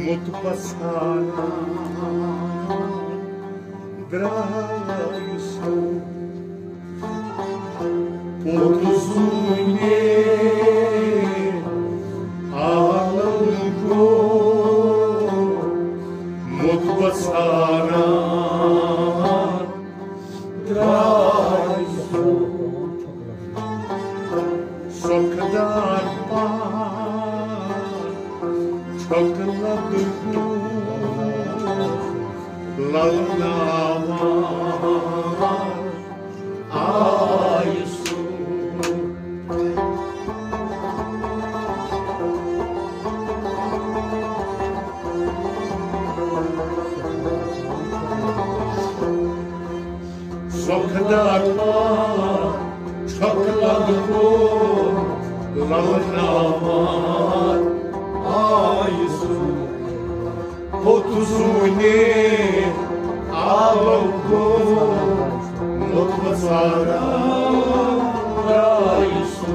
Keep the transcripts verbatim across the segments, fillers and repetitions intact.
مُت پژھاران درٛاے سُہ۔ پوٚت زوٗنہِ عالم گوٚو مُت پژھاران درٛاے سُہ۔ سۄکھدار پان چھۄکہٕ لدٕ گوٚو للناوان آے سُہ۔ سۄکھدار پان چھۄکہٕ لدٕ گوٚو للناوان آے سُہ۔ پوٚت زوٗنہِ عالم گوٚو مُت پژھاران درٛاے سُہ۔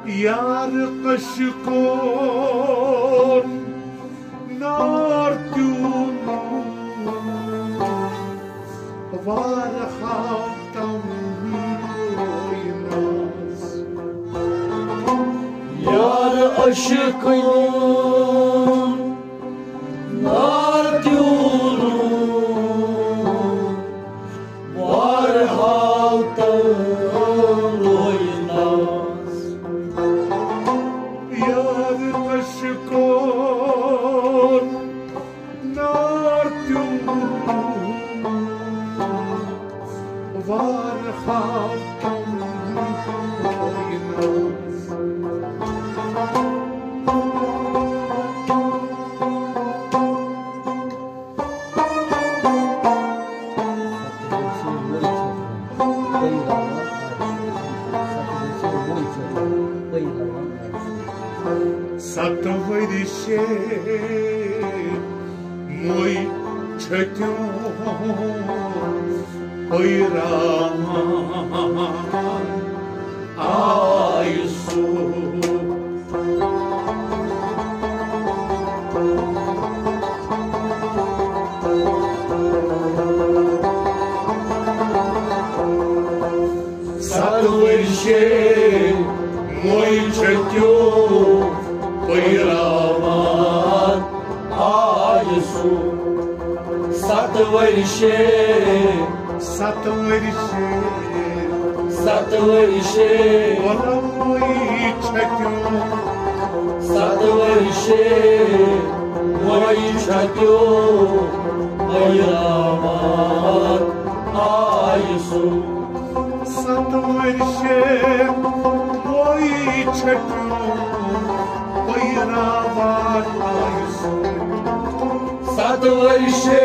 یار عشقن نار دیُن وارہاو تم روینس۔ یار عشقن نار دیُن وارہاو تم روینس۔ یار عشقن نار دیُن وارہاو تم روینس۔ ستہٕ ؤرۍ شے موے چھٔتیو پٲراوان آے سُہ۔ ستہٕ ؤرۍ شے موے چھٔتیو پٲراوان آے سُہ۔ ستہٕ ؤرۍ شے، ستہٕ ؤرۍ شے، ستہٕ ؤرۍ شے، وۄلوٕے چھٔتیو۔ ستہٕ ؤرۍ شے موے چھٔتیو پٲراوان آے سُہ۔ ستہٕ ؤرۍ شے موے چھٔتیو پٲراوان آے سُہ۔ ستہٕ ؤرۍ شے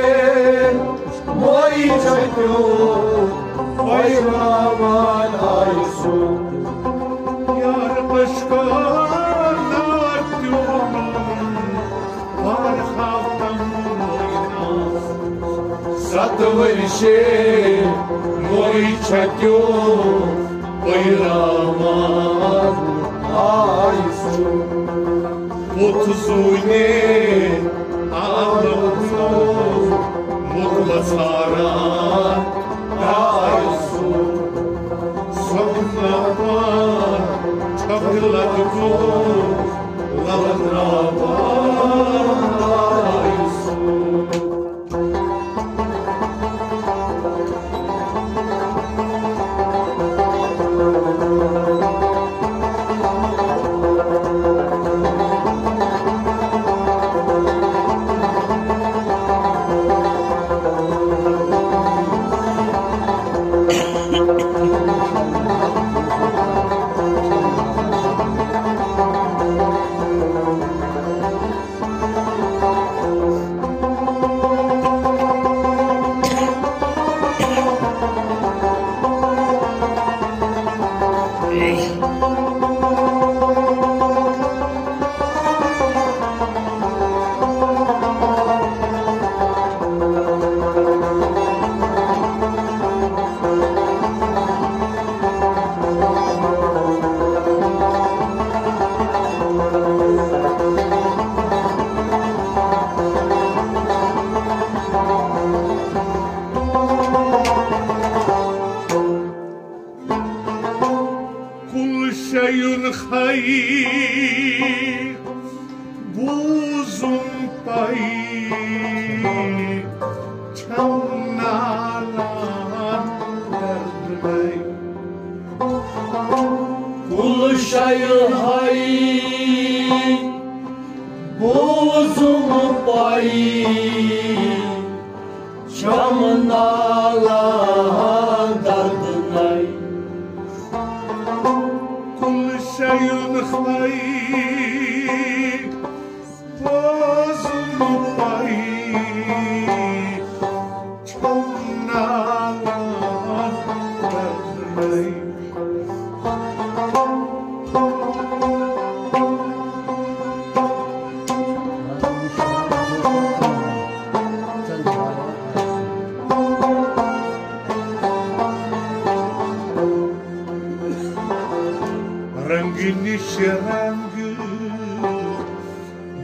موے چھٔتیو پٲراوان آے سُہ۔ یار عشقن نار دیُن وارہاو تم روینس۔ ستہٕ ؤرۍ شے موے چھٔتیو پٲراوان آے سُہ۔ پوٚت زوٗنہِ عالم گوٚو مُت پژھاران بوزُم پَے چھَم نالان دردٕے۔ کُل شَے ہَے بوزُم پَے چھَم نالان دردٕے۔ کُل شَیَن ہَے بوزُم پَے چھَم نالان دردٕے۔ رنگ نِش رنگ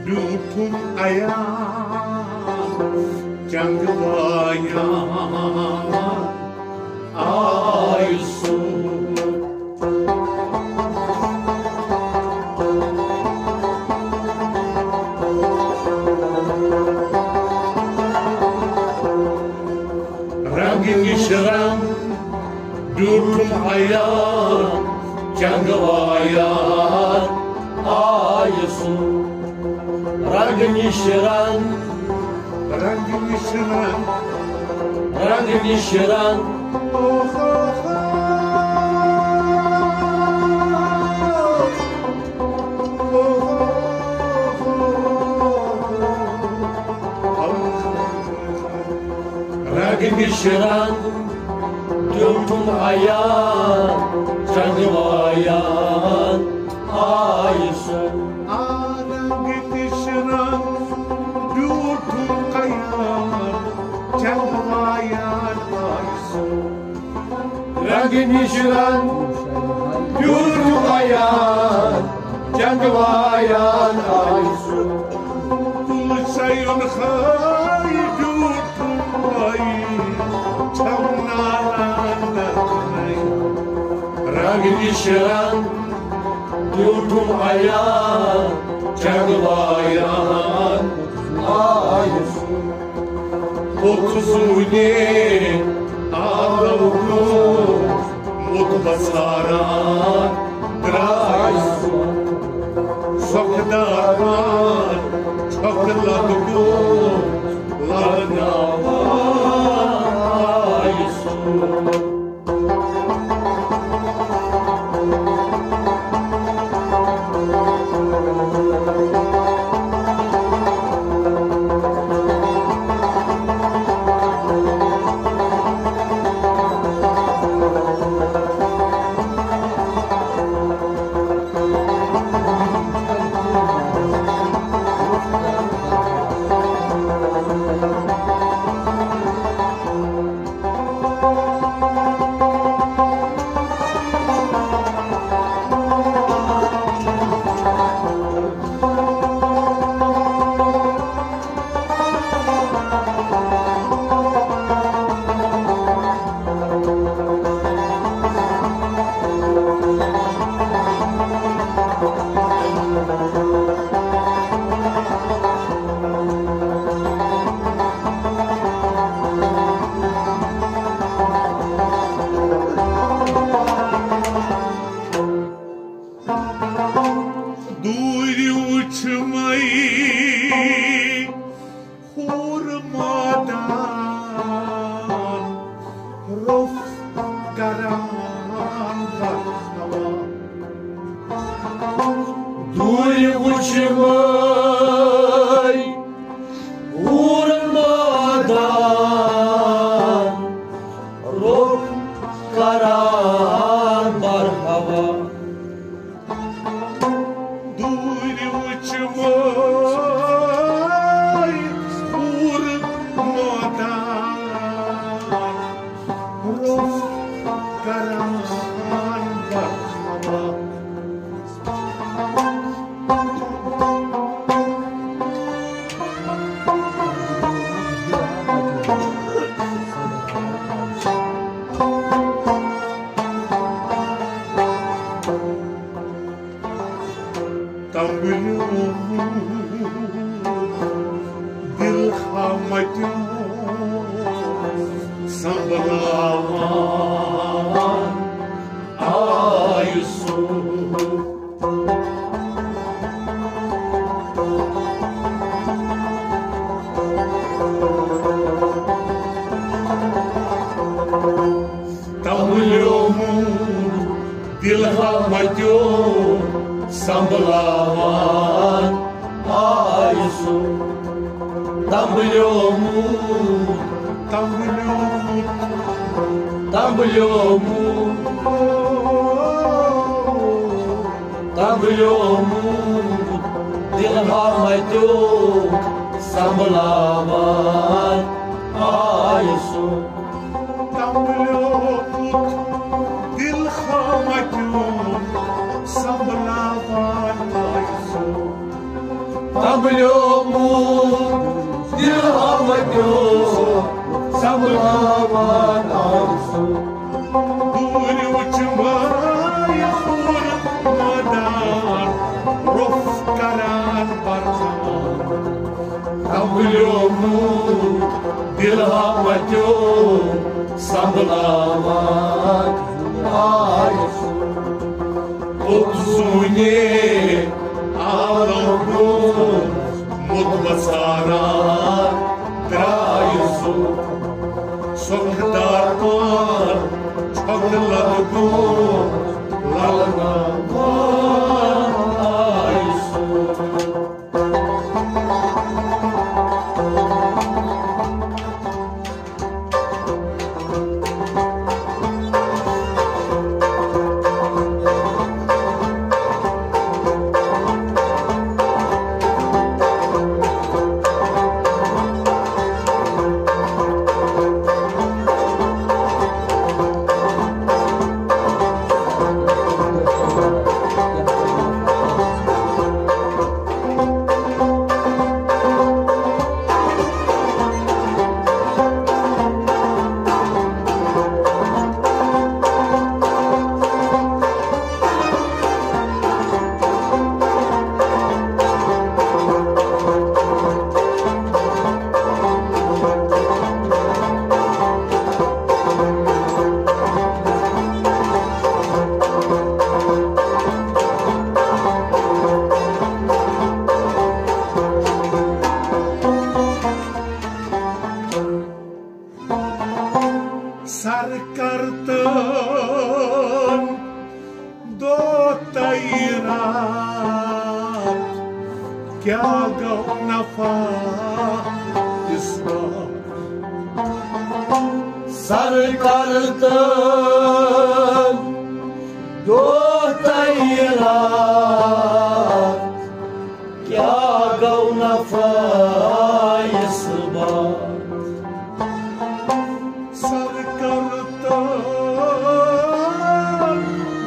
ڈیوٗٹھُم عیان، چنٛگہٕ وایان آے سُہ۔ رنگ نِش رنگ ڈیوٗٹھُم عیان، چنٛگہٕ وایان آے سُہ۔ رنگ نِش رنگ، رنگ نِش رنگ، رنگ نِش رنگ۔ رنگ نِش رنگ ڈیوٗٹھُم عیان، چنٛگہٕ وایان آے سُہ۔ آ، رنگ نِش رنگ ڈیوٗٹھُم عیان، چنٛگہٕ وایان آے سُہ۔ رنگ نِش رنگ ڈیوٗٹھُم عیان، چنٛگہٕ وایان آے سُہ۔ کُل شَیَن ہَے ڈیوٗٹھُم پَے چھَم نالان دردٕے۔ رنگ نِش رنگ ڈیوٗٹھُم عیان، چنٛگہٕ وایان آے سُہ۔ پوٚژھ زوٗنہِ آلو گوٚو مُتبَساران درٛاے سُہ۔ سۄکھٕ داران چھۄکہٕ لَد گوٚو لَلناوان آے سُہ۔ سنبھلاوان آیہِ سُہ۔ تمبلیومُت دِل ہا متیو سنبھلاوان آیہِ سُہ۔ تمبلیومُت، تمبلیومُت، تمبلیومُت، تمبلیومُت دِل ہا متیو سنبھلاوان آیہِ سُہ۔ تمبلیومُت دِل ہا متیو سنبھلاوان آیہِ سُہ۔ تمبلیومُت دِل ہا متیو سنبھلاوان آیہِ سُہ۔ دوٗرِ وٕچھِ مایہِ پوٗرٕ مٲدان، روٚف کران پرزان۔ تمبلیومُت دِل ہا متیو سنبھلاوان آیہِ سُہ۔ اوٚت زوٗنہِ عالم گوٚو مُتبَصاران درٛایہِ سُہ۔ سۄکھدار پان چھۄکہٕ لَد گوٚو لَلناوان آیہِ سُہ۔ سرکردن دو تیرات، کیا گو نفع اس بار؟ سرکردن دو تیرات، کیا گو نفع اس بار؟ سرکردن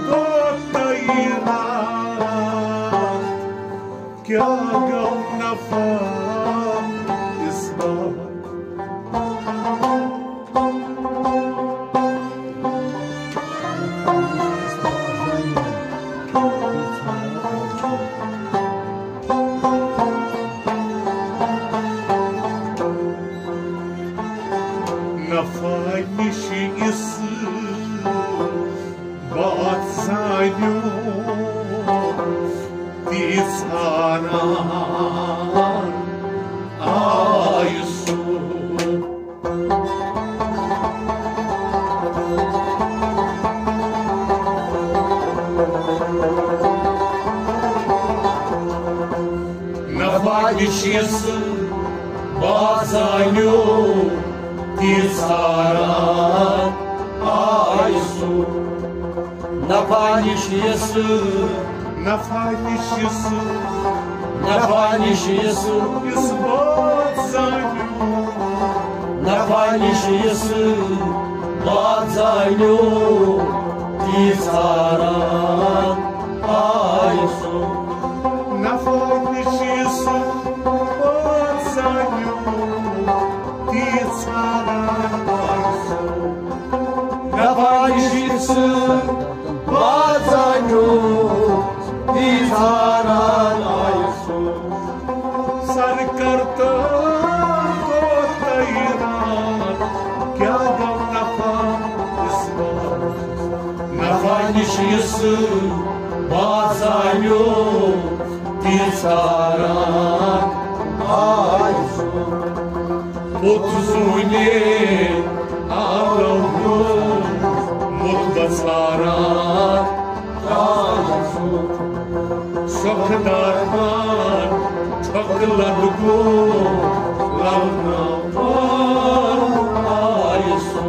دو تیرات، کیا گو نفع اس بار؟ نفع نِش یُس باد زانیو، تی ژھانان آیہِ سُہ۔ نفع نِش یُس باد زانیو، تی ژھانان آیہِ سُہ۔ نفع نِش یُس، نفع نِش یُس، نفع نِش یُس، یُس باد زانیو۔ نفع نِش یُس باد زانیو، تی ژھانان آیہِ سُہ۔ نفع نِش یُس باد زانیو، تی ژھانان آیہِ سُہ۔ نفع نِش یُس باد زانیو، تی ژھانان آیہِ سُہ۔ سرکردن دو تیرات، کیا گو بازانیو تیژاران آے سُہ۔ پوٚت زوٗنہِ آلو ہیوٚن مُت بژاران آے سُہ۔ سۄکھٕ دار پان چھۄکہٕ لد گوٚو للناوان آے سُہ۔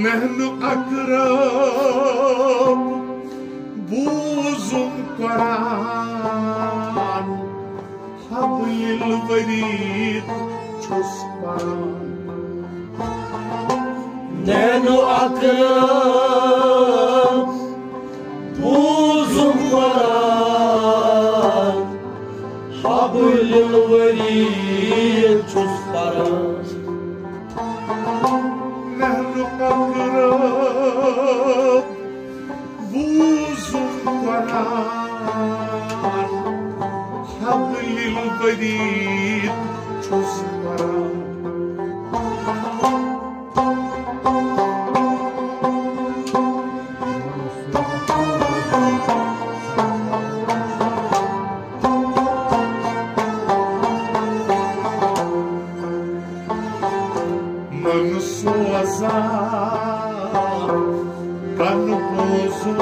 مہنُ اقرب بوٗزُم قرآن، حبل الورید چھُس پران۔ مہنُ اقرب بوٗزُم قرآن، حبل الورید چھُس پران۔ مہنُ اقرب بوٗزُم قرآن، حبل الورید چھُس پران۔ من سوزان، کن بوزُن،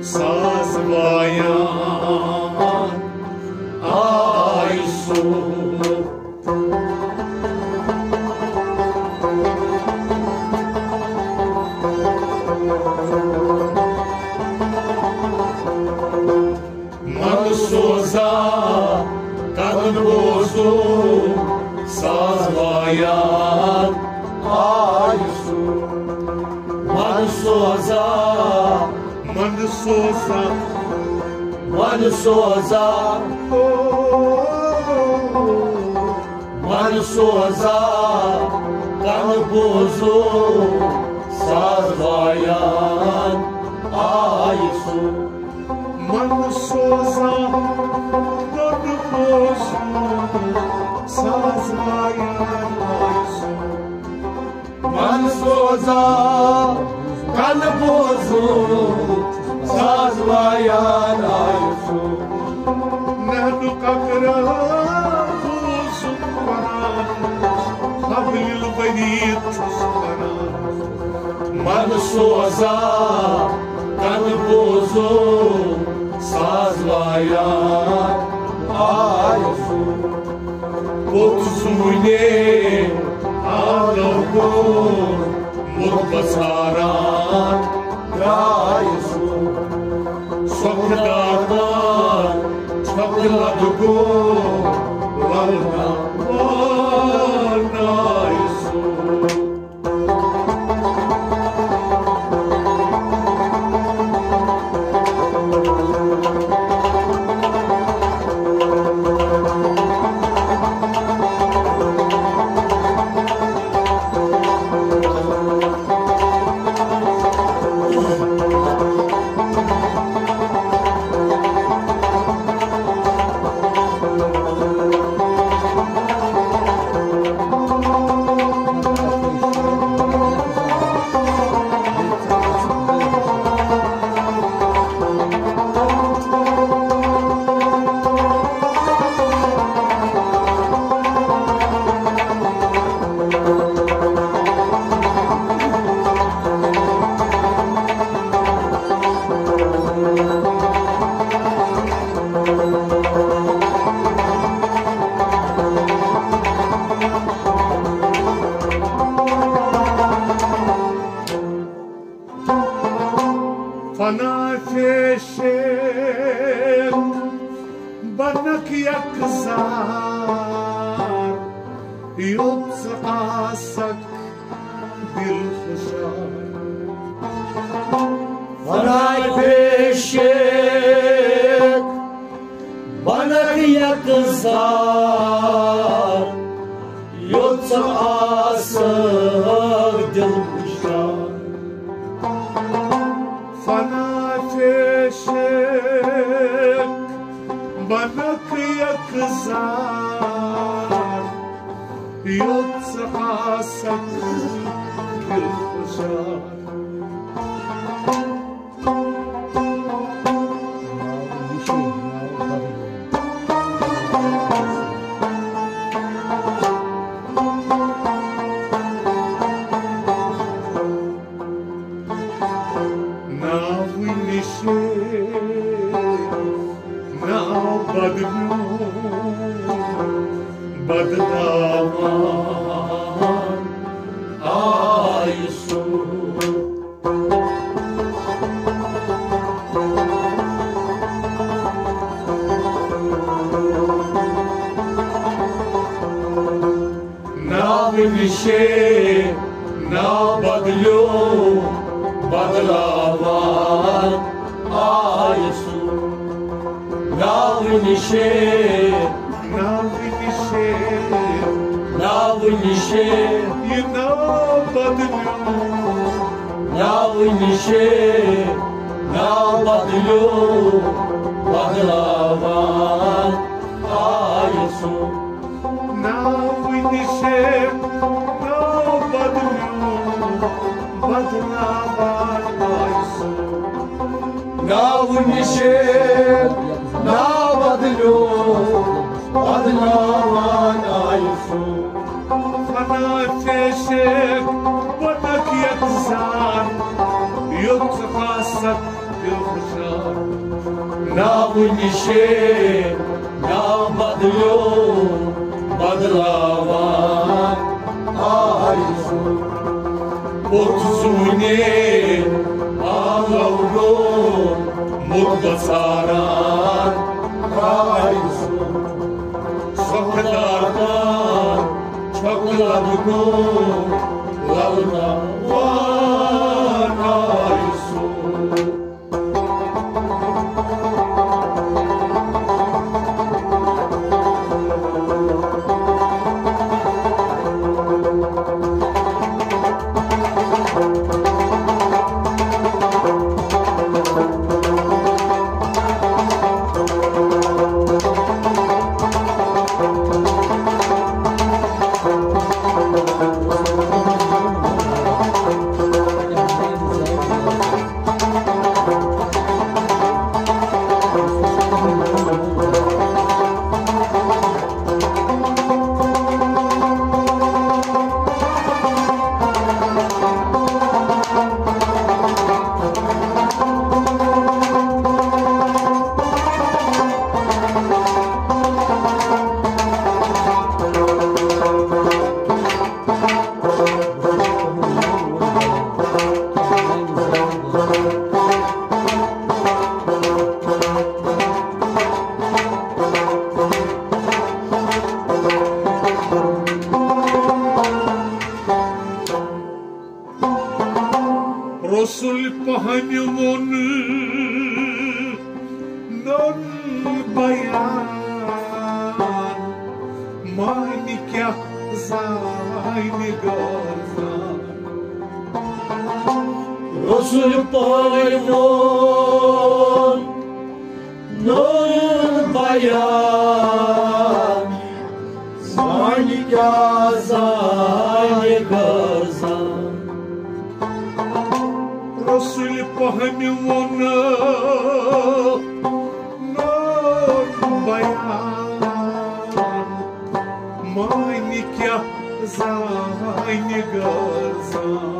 ساز وایان آے سُہ۔ من سوزان، کن بوزُن، ساز وایان آے سُہ۔ من سوزان، من سوزان، من سوزان، من سوزان، کن بوزُن، ساز وایان آے سُہ۔ من سوزان، کن بوزُن، ساز وایان آے سُہ۔ من سوزان، کن بوزُن، ساز وایان آے سُہ۔ مہنُ اقرب بوٗزُم قرآن، حبل الورید چھُس پران۔ من سوزان، کن بوزُن، ساز وایان آے سُہ۔ پوٚت زوٗنہِ آلو گوٚو مُت بژاران درٛاے سُہ۔ سۄکھٕ دار پان چھۄکہٕ لد گوٚو للناوان آے سُہ۔ بنک یک زار، یوت ژٕ آسکھ دل خوشحال۔ فنا پیشک، بنک یک زار، یوت ژٕ آسکھ دل خوشحال۔ فنا پیشک، بنک یک زار، یوت ژٕ آسکھ دل خوشحال۔ ناوٕ نِشے ناو بدلیو، بدلاوان آیہِ سُہ۔ ناوٕ نِشے ناو بدلیو، بدلاوان آیہِ سُہ۔ ناوٕ نِشے، ناوٕ نِشے، ناوٕ نِشے، یہِ ناو بدلیو۔ ناوٕ نِشے ناو بدلیو، بدلاوان آیہِ سُہ۔ ناوٕ نِشے ناو بدلیو، بدلاوان آیہِ سُہ۔ ناوٕ نِشے ناو بدلیو، بدلاوان آیہِ سُہ۔ فنا پیشک، بنک یک زار، یوت ژٕ آسکھ دل خوشحال۔ ناوٕ نِشے ناو بدلیو، بدلاوان آیہِ سُہ۔ پوٚت زوٗنے آلو گوٚو، موٚت بژاران آیہِ سُہ۔ سۄکھٕ داغان چھۄکہٕ لبہٕ گوٚو، لبہٕ ناوان آیہِ سُہ۔ رسول پہنہِ ووٚن نوٚن بیان، معنی کیٛاہ زانہِ غٲر زان۔ رسول پہنہِ ووٚن نوٚن بیان، زانہِ کیٛاہ زانہِ غٲر زان۔ رسول پہمہِ ووٚن نوٚن بیان، معنی کیٛاہ زانہِ غٲر زان۔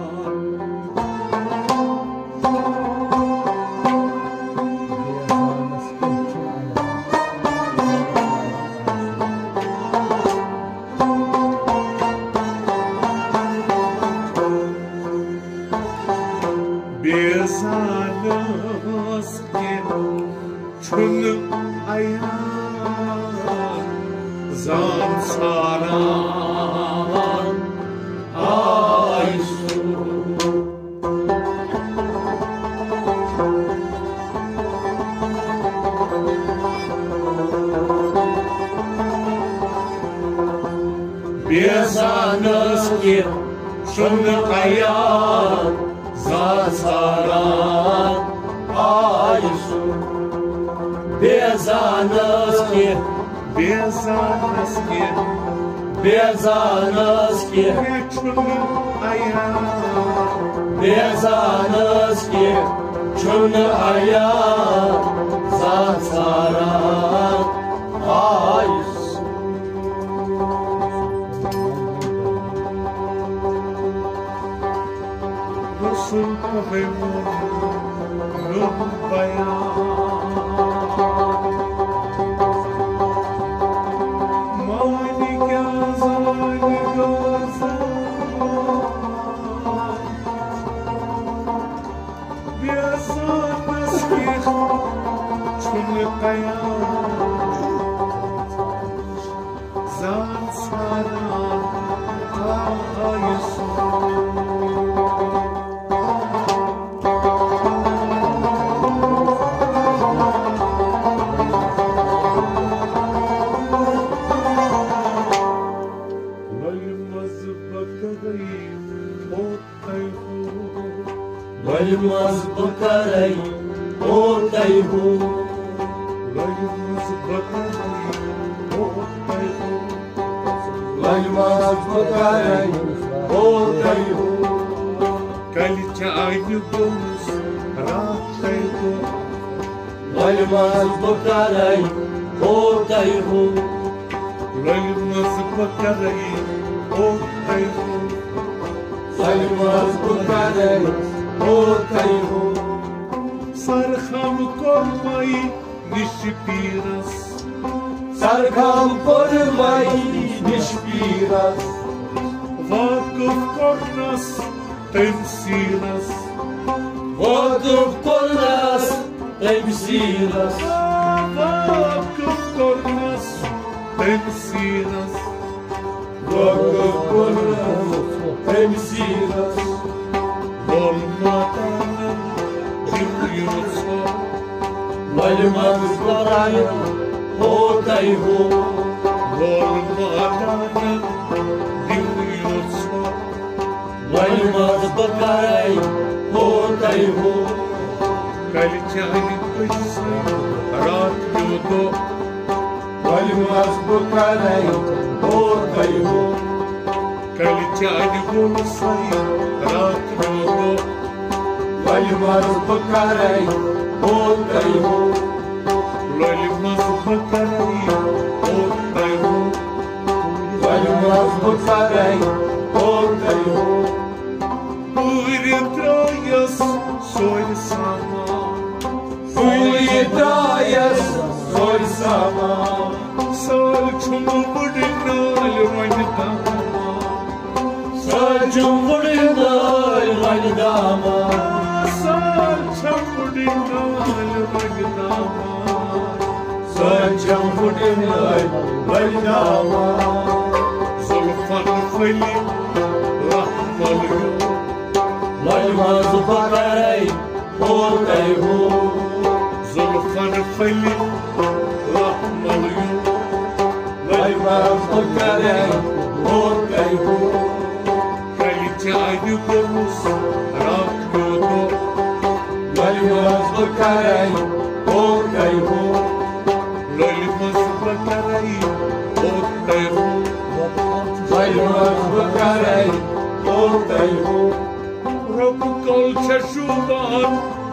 بے زانس کینٛہہ چھُنہٕ عیان۔ زان ژھاران آے سُہ۔ بے زانس کینٛہہ چھُنہٕ عیال، زان ژھاران آے سُہ۔ بے زانس کینٛہہ، بے زانس کینٛہہ، بے زانس کینٛہہ چھُنہٕ عیال۔ بے زانس کینٛہہ چھُنہٕ عیال، زان ژھاران آے سُہ۔ رسول پیغمبر بیان۔ معنی کیٛاہ زانہِ گژھان؟ بے زانس کینٛہہ چھُنہٕ قیام۔ زان ژھانان آے سُہ۔ لۄلہِ منٛز بہٕ کَرَے او تۄہہِ ہُہ۔ لۄلہِ منٛز بہٕ کَرَے او تۄہہِ ہُہ۔ لۄلہِ منٛز بہٕ کَرَے او تۄہہِ ہُہ۔ لۄلہِ منٛز بہٕ کَرَے او تۄہہِ ہُہ۔ کَلہِ چانہِ گوٚوُس راتَے دۄہ۔ لۄلہِ منٛز بہٕ کَرَے او تۄہہِ ہُہ۔ لۄلہِ منٛز بہٕ کَرَے او تۄہہِ ہُہ۔ لۄلہِ منٛز بہٕ کَرَے او تۄہہِ ہُہ۔ سرخم کوٚر مَے نِش پیٖرس۔ سرخم کوٚر مَے نِش پیٖرس۔ واقف کوٚرنس تٔمۍ سیٖرس۔ واقف کوٚرنس تٔمۍ سیٖرس۔ واقف کوٚرنس تٔمۍ سیٖرس۔ واقف کوٚرنس تٔمۍ سیٖرس۔ وول ماتانن دِل یوژھ۔ لۄلہِ منٛز بہٕ کَرَے او تۄہہِ ہُہ۔ وول ماتانن دِل یوژھ۔ لۄلہِ منٛز بہٕ کَرَے او تۄہہِ ہُہ۔ کَلہِ چانہِ کٔژِ سۭتۍ راتھ پیوٚو دۄہ۔ لۄلہِ منٛز بہٕ کَرَے او تۄہہِ ہُہ۔ کَلہِ چانہِ گوٚل سۭتۍ راتھ پیوٚو دۄہ۔ لۄلہِ منٛز بہٕ کَرَے او تۄہہِ ہُہ۔ لۄلہِ منٛز بہٕ کَرَے او تۄہہِ ہُہ۔ لۄلہِ منٛز بہٕ کَرَے او تۄہہِ ہُہ۔ پوٗرِ درٛایَس سورِ سامان۔ پوٗرِ درٛایَس سورِ سامان۔ سٲلۍ چھُم وُڑِ نٲلۍ وۄنۍ دامان۔ سٲلۍ چھُم وُڑِ نٲلۍ وۄنۍ دامان۔ سٲلۍ چھَم وُڑِ نٲلۍ وۄنۍ دامان۔ سٲلۍ چھَم وُڑِ نٲلۍ وۄنۍ دامان۔ زُلفَن پھٔلۍ لَہہ مۄلیو۔ لۄلہِ منٛز بہٕ کَرَے او تۄہہِ ہُہ۔ زُلفَن پھٔلۍ لَہہ مۄلیو۔ لۄلہِ منٛز بہٕ کَرَے او تۄہہِ ہُہ۔ کَلہِ چانہِ گوٚوُس راتھ پیوٚو دۄہ۔ لۄلہِ منٛز بہٕ کَرَے او تۄہہِ ہُہ۔ لۄلہِ منٛز بہٕ کَرَے او تۄہہِ ہُہ۔ لۄلہِ منٛز بہٕ کَرَے او تۄہہِ ہُہ۔ رۄبہٕ کول چھےٚ شوٗبان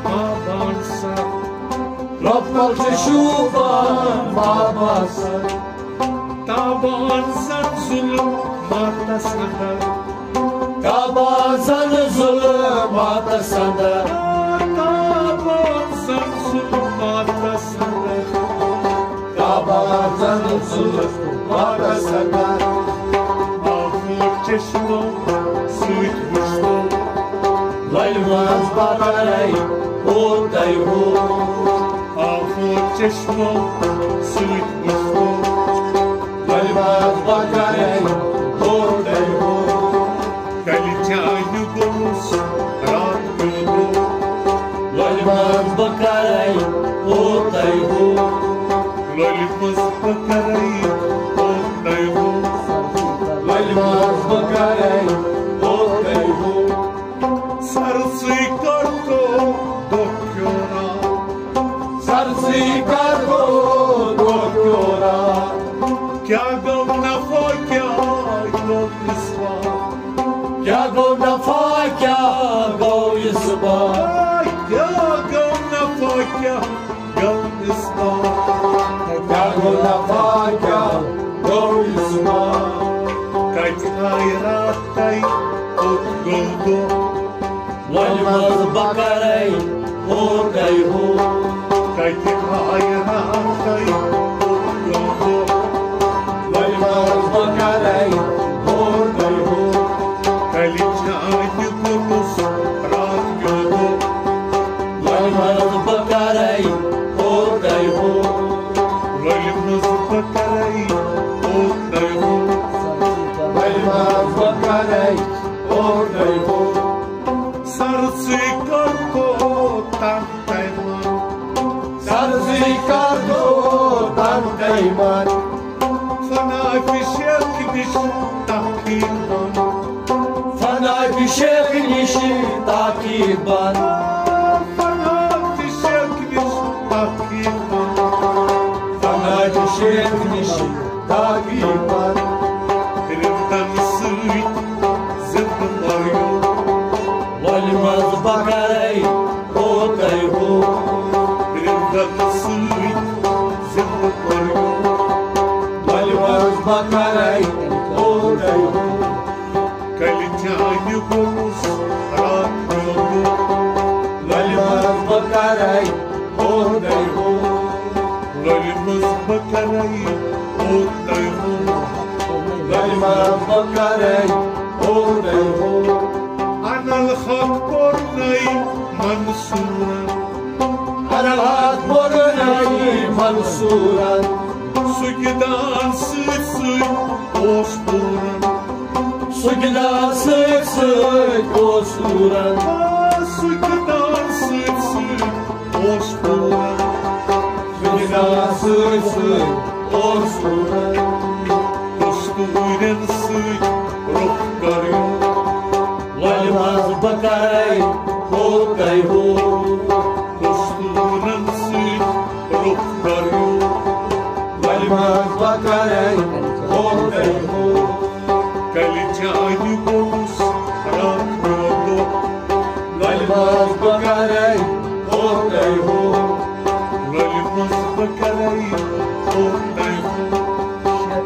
ماں بان سر۔ رۄبہٕ کول چھےٚ شوٗبان ماں بان سر۔ تابان زن ظلماتس اندر۔ تابان زن ظلماتس اندر۔ تابان زن ظلماتس اندر۔ تابان زن ظلماتس اندر۔ آفو چشمو سۭتۍ وٕچھتو۔ لۄلہِ منٛز بہٕ کَرَے او تۄہہِ ہُہ۔ آفو چشمو سۭتۍ وٕچھتو۔ لۄلہِ کرے اوترے ہو، للہِ منٛز بہٕ کرے اوترے ہو۔ سرسٕے کر تو دۄہ کیورا، سرسٕے کر تو دۄہ کیورا۔ کیٛاہ گوٚو نفع، کیٛاہ گوٚو اثبات؟ کیٛاہ گوٚو نفع، کیٛاہ گوٚو اثبات؟ آے، کیٛاہ گوٚو نفع، کیٛاہ گوٚو اثبات؟ کیٛاہ گوٚو نفع، کیٛاہ گوٚو اثبات؟ کتہِ آیہِ راتھ تۄہہِ، کوٚت گوٚو دۄہ؟ لۄلہِ منٛز بہٕ کرے ہو تۄہہِ ہو۔ کتہِ آیہِ راتھ تۄہہِ، کوٚت گوٚو دۄہ؟ لۄلہِ منٛز بہٕ کرے ہو تۄہہِ ہو۔ کلہِ چانہِ گوٚمُت راتھ کیو دۄہ۔ لۄلہِ منٛز بہٕ کرے ہو تۄہہِ ہو۔ لۄلہِ منٛز بہٕ کرے ہو تۄہہِ ہو۔ لۄلہِ منٛز بہٕ کرے ہو تۄہہِ ہو۔ سرسٕے کر تو تن تیمان۔ سرسٕے کر تو تن تیمان۔ فنا فی شیخ نِش تحقیق بن۔ فنا فی شیخ نِش تحقیق بن۔ فنا فی شیخ نِش تحقیق بن۔ فنا فی شیخ نِش تحقیق بن۔ رِندن سۭتۍ زِندٕ مَریو۔ لۄلہِ منٛز بہٕ کرے ہو تۄہہِ ہو۔ رِندن سۭتۍ زِندٕ مَریو۔ لۄلہِ منٛز بہٕ کرے ہو تۄہہِ ہو۔ کلہِ چانہِ گوٚمُت راتھ کیو دۄہ۔ لۄلہِ منٛز بہٕ کرے ہو تۄہہِ ہو۔ لۄلہِ منٛز بہٕ کرے ہو تۄہہِ ہو۔ لۄلہِ منٛز بہٕ کرے ہو تۄہہِ ہو۔ انا الحق پوٚر نَے منصوٗرن۔ انا الحق پوٚر نَے منصوٗرن۔ سُہ گِدان سۭتۍ سۭتۍ اوس پوٗرن۔ سُہ گِدان سۭتۍ سۭتۍ اوس پوٗرن۔ آ، سُہ گِدان سۭتۍ سۭتۍ اوس پوٗرن۔ سُہ گِدان سۭتۍ سۭتۍ اوس پوٗرن۔ دستوٗرن سۭتۍ روٚف کریو۔ لۄلہِ منٛز بہٕ کرے ہو تۄہہِ ہو۔ دستوٗرن سۭتۍ روٚف کریو۔ لۄلہِ منٛز بہٕ کرے ہو تۄہہِ ہو۔ کلہِ چانہِ گوٚمُت راتھ کیو دۄہ۔ لۄلہِ منٛز بہٕ کرے ہو تۄہہِ ہو۔ لۄلہِ منٛز بہٕ کرے ہو تۄہہِ ہو۔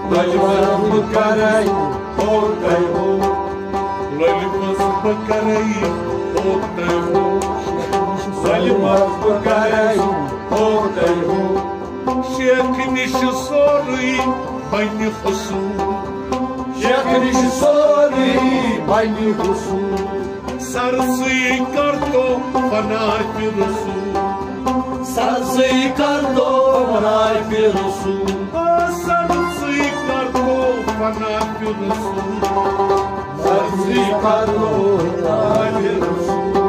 لۄلہِ منٛز بہٕ کرے ہو تۄہہِ ہو۔ لۄلہِ منٛز بہٕ کرے ہو تۄہہِ ہو۔ لۄلہِ منٛز بہٕ کرے ہو تۄہہِ ہو۔ شیخ نِش سورُے بنہِ حصوٗل۔ شیخ نِش سورُے بنہِ حصوٗل۔ سرسٕے کر تو فنا فی رسول۔ سرسٕے کر تو فنا فی رسول۔ آ، سرسٕے کر تو فنا فی رسول۔ سرسٕے کر تو فنا فی رسول۔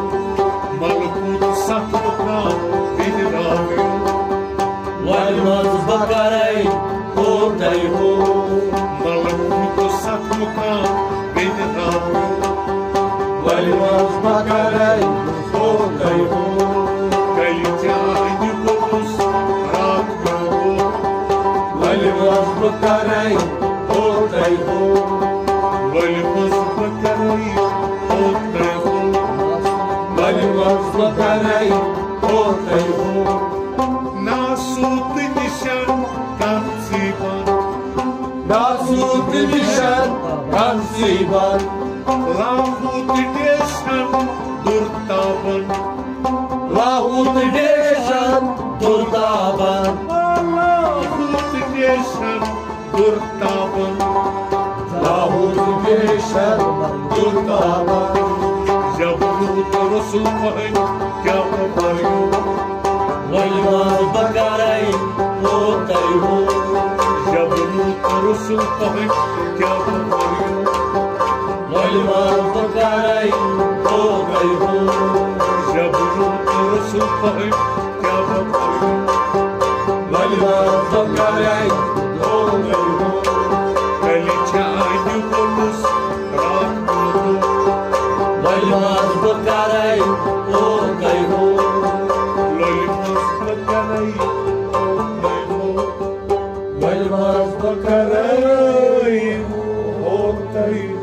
ملکوت ستھ مقام بیٚنہِ راویو۔ لۄلہِ منٛز بہٕ کرے ہو تۄہہِ ہو۔ ملکوت ستھ مقام بیٚنہِ راویو۔ لۄلہِ منٛز بہٕ کرے ہو تۄہہِ ہو۔ کلہِ چانہِ گوٚمُت راتھ کیو دۄہ۔ لۄلہِ منٛز بہٕ کرے ہو تۄہہِ ہو۔ لۄلہِ منٛز بہٕ کرے ہو تۄہہِ ہو۔ لۄلہِ منٛز بہٕ کرے ہو تۄہہِ ہو۔ ناسوٗد نِشن کانٛژٕے بنٛد۔ ناسوٗد نِشن کانٛژٕے بنٛد۔ لاہوٗد ڈیشن دُرتابن۔ لاہوٗد ڈیشن دُرتابن۔ لاہوٗد ڈیشن دُرتابن۔ لاہوٗد ڈیشن دُرتابن۔ جبروت رسول پہن کیا پریو۔ لۄلہِ منٛز بہٕ کرے ہو تۄہہِ ہو۔ جبروت رسول پہن کیا پریو۔ لۄلہِ منٛز بہٕ کرے ہو تۄہہِ ہو۔ جبروت رسول پہن کیا پریو۔ لۄلہِ منٛز بہٕ کرے ہو کرے ہوتے